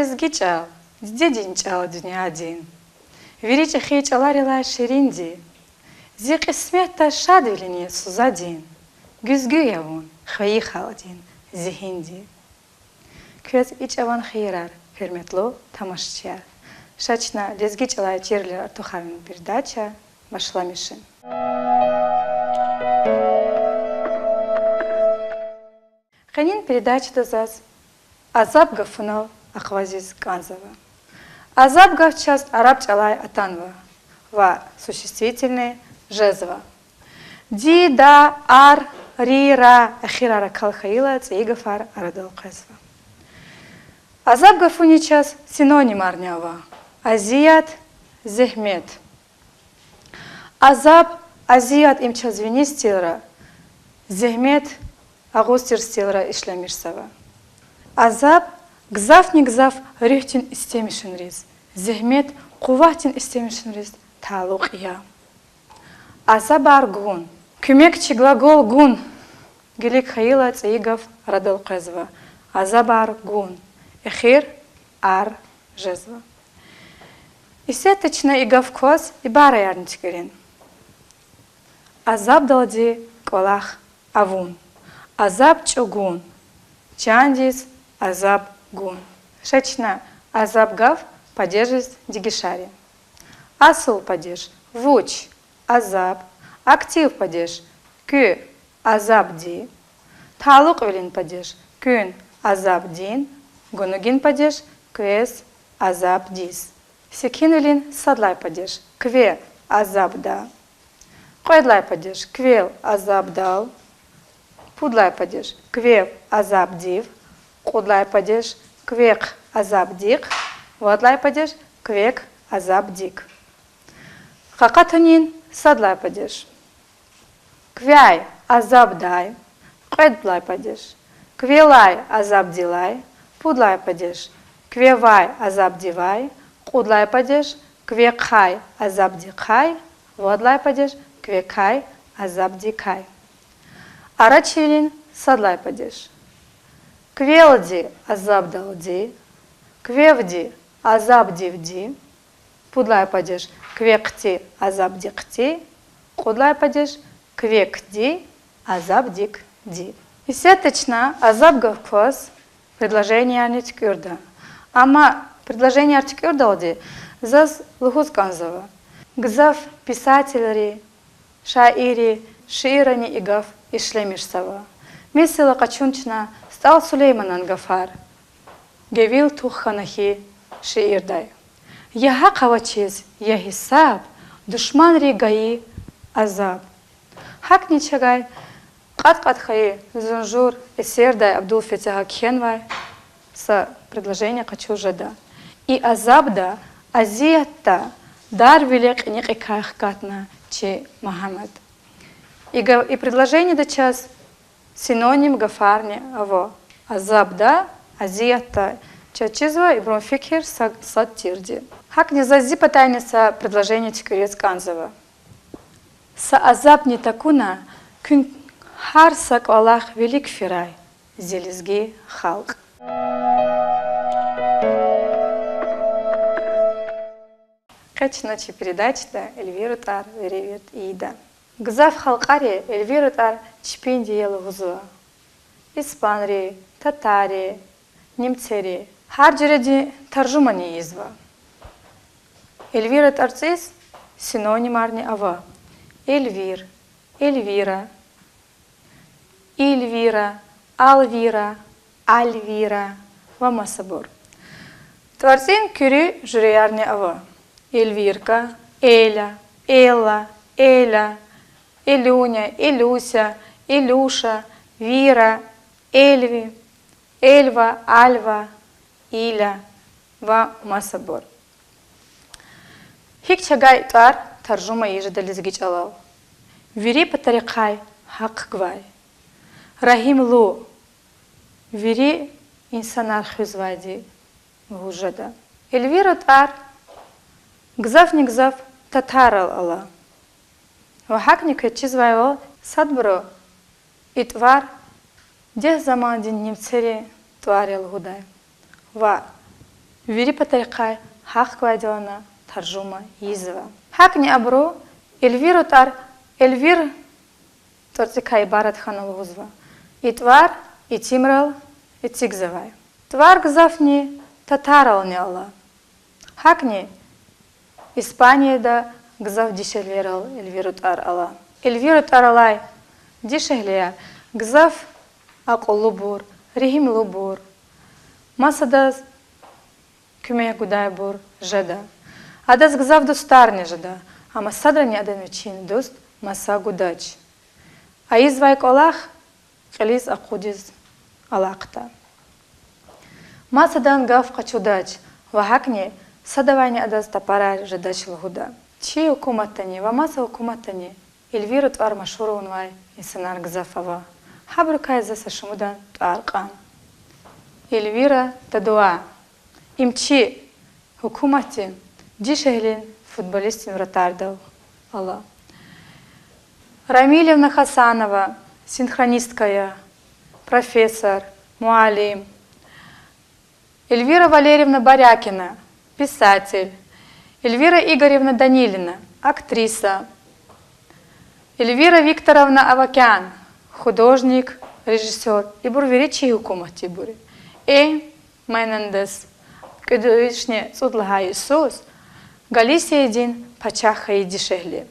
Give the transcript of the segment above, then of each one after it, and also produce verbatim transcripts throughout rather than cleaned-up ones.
Лезги чӀал, дидедин чӀал дуьньядин, вири чӀехи чӀаларилай ширинди, зи кьисметда шадвилин я сузадин, гуьзгуь я вун хайи халкьдин зигьинди. Квез и чӀаван хийирар, гьуьрметлу тамашачияр. Ша чна лезги чӀалай чирвилер артухарин передача башламишин. Къенин передачада заз азаб гафунал акъвазиз кӀанзава. Азаб гаф чаз араб чӀалай атанва ва существительное жезва. Ди, да, ар, ри, ра эхирар акал хьайила цӀийи гафар арадал къвезва. Азаб гафуни чаз синонимарни ава: азият, зегьмет. Азаб, азият им чаз вини стилра, зегьмет агъуз тир стилра ишлемишзава. Азаб гзафни-гзаф руьгьдин истемишунриз, зегьмет къуватдин истемишунриз талукь я. Азабар гун. Куьмекчи глагол гун гилиг хьайила цӀийи гаф арадал къвезва: азабар гун. Эхир ар жезва. Исятда чна и гаф кваз ибараярни туькӀуьрин. Азабдалди кӀвалах авун. Азаб чӀугун. Чандиз азаб гун. Ша чна азаб гаф падежриз дегишарин. Асул падеж: вуч? Азаб. Актив падеж: куь, азабди. Талукьвилин падеж: куьн, азабдин. Гунугин падеж: квез, азабдиз. Секинвилин сад лагьай падеж: кве, азабда. Кьвед лагьай падеж: квел, азабдал. Пуд лагьай падеж: квев, азабдив. Кьуд лагьай падеж: квехъ, азабдихъ. Вад лагьай падеж: квек, азабдик. Къакъатунин сад лагьай падеж: квяй, азабдай. Кьвед лагьай падеж: квелай, азабдилай. Пуд лагьай падеж: квевай, азабдивай. Кьуд лагьай падеж: квехъай, азабдихъай. Вад лагьай падеж: квекай, азабдикай. Арачивилин сад лагьай падеж: квелди, азабдалди. Квевди, азабдивди. Пуд лагьай падеж: квехъди, азабдихъди. Кьуд лагьай падеж: квекди, азабдикди. Исятда чна азаб гаф кваз предложениярни туькӀуьрда. Амма предложенияр туькӀуьрдалди заз лугьуз кӀанзава: гзаф писательри, шаирри шииррани и гаф ишлемишзава. Месела, къачун чна СтӀал Сулейманан гафар Гевил тух хьана хьи шиирдай: я гьахъ авачиз я гьисаб, душманри гайи азаб. ГьакӀни чавай кьат-кьат хьайи Зунжур эсердай Абдулфетягьа кхьенвай са предложение къачуз жеда: и азабда, азиятда дарвиле кьиникьикай хкатна чи Мугьаммад. И га-, и предложениеда чаз синоним гафарни ава: азабда, азиятда. Чаз чизва ибурун фикир са-, сад тирди. ГьакӀни заз зи патайни са предложение туькӀуьриз кӀанзава. Са азабни такуна, куьн гьар са кӀвалах вилик фирай, зи лезги халкь. Къе чна чи передачада Эльвира тӀвар веревирд ийида. Гзаф халкьари Эльвира тӀвар чпинди я лугьузва: испанри, татарри, немцери. Гьар жуьредин таржумани ийизва. Эльвира тӀварцӀиз синонимарни ава: эльвир, Эльвира, Ильвира, Алвира, Альвира ва масабур. ТӀварцӀин куьруь жуьреярни ава: Эльвирка, Эля, Элла, Эля, Элюня, Элюся, Элюша, Вира, Эльви, Эльва, Альва, Иля ва масабур. ГьикӀ чавай тӀвар таржума ийиз жеда лезги чӀалал? Вири патарихъай гьахъ гвай, регьимлу, вири инсанар хуьзвайди лугьуз жеда. Эльвира тӀвар гзафни-гзаф татаррал ала. Ва гьакӀни квез чизвайвал, садбуру и тӀвар дегь замандин немцерин тӀвар я лугьудай. Ва вири патарихъай гьахъ гвайдалана таржума ийизва. ГьакӀни абуру Эльвира тӀвар Эльвир тӀварцӀикай ибарат хьана лугьузва. И тӀвар итимрал эцигзавай. ТӀвар гзафни татаррални ала. ГьакӀни Испанияда гзаф дишегьлийрал Эльвира тӀвар ала. Эльвира тӀвар алай дишегьлияр гзаф акьуллубур, регьимлубур, масадаз куьмек гудайбур жеда. Адаз гзаф дустарни жеда, амма садрани адан вичин дуст маса гудач. Ийизвай кӀвалах кьилиз акъудиз алахъда. Масадан гаф къачудач ва гьакӀни садавайни адаз тапарар жедач лугьуда. Чи гьукуматдани ва маса гьукуматдани Эльвира тӀвар машгьур авунвай инсанар гзаф ава. Гьабурукай за са шумудан тӀвар кьан. Эльвира Тадуа. Им чи гьукуматдин дишегьлийрин футболистдин вратарьдал ала. Рамилевна Хасанова, синхронистка я, профессор, муаллим. Эльвира Валерьевна Барякина, писатель. Эльвира Игоревна Данилина, актриса. Эльвира Викторовна Авакян, художник, режиссёр. Ибур вири чи гьукуматдинбур я. Э, майнандас, кӀуьд вишни цӀуд лагьай йисуз Галисиядин пачагь хьайи дишегьли.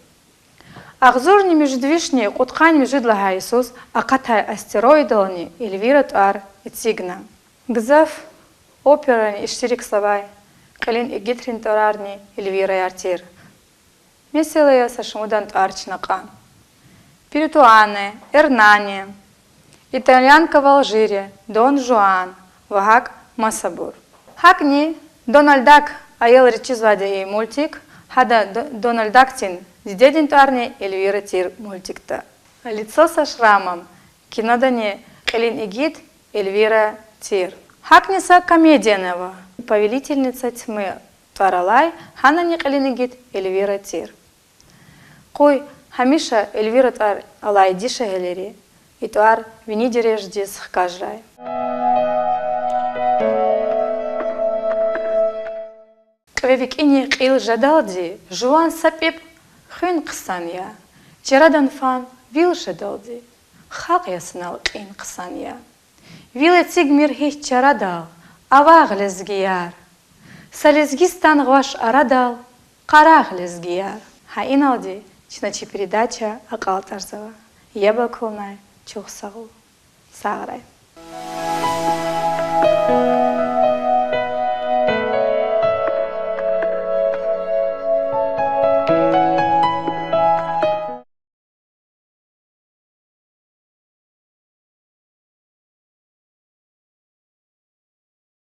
Агъзурни муьжуьд вишни кьудкъанни муьжуьд лагьай йисуз акъатай астероидални Эльвира тӀвар эцигна. Гзаф операйра иштиракзавай кьилин игитрин тӀварарни Эльвираяр тир. Месела, я са шумудан тӀвар чна кьан: Перетуане, Эрнани, Итальянка в Алжире, Дон Жуан ва гьакӀ масабур. ГьакӀни Дональд Дак, аялриз чизвайди я и мультик, гьада Д-, Дональд Дакдин дидедин тӀварни Эльвира тир мультикда. Лицо со шрамом кинодани кьилин игит Эльвира тир. ГьакӀни са комедияни ава, Повелительница тьмы тӀвар алай, гьанани кьилин игит Эльвира тир. Къуй гьамиша Эльвира тӀвар алай дишегьлийри и тӀвар вини дережадиз хкажрай. Кьве викӀини кьил жедалди жуван са пипӀ хуьн хъсан я, чарадан фан вил жедалди халкь ясунал кьин хъсан я. Вил эцигмир гьич чарадал, авагъ, лезгияр, са Лезгистан гъваш арадал, къарагъ, лезгияр. Гьа иналди чна чи передача акьалтӀарзава. Яб акалунай чухсагъул. Сагърай.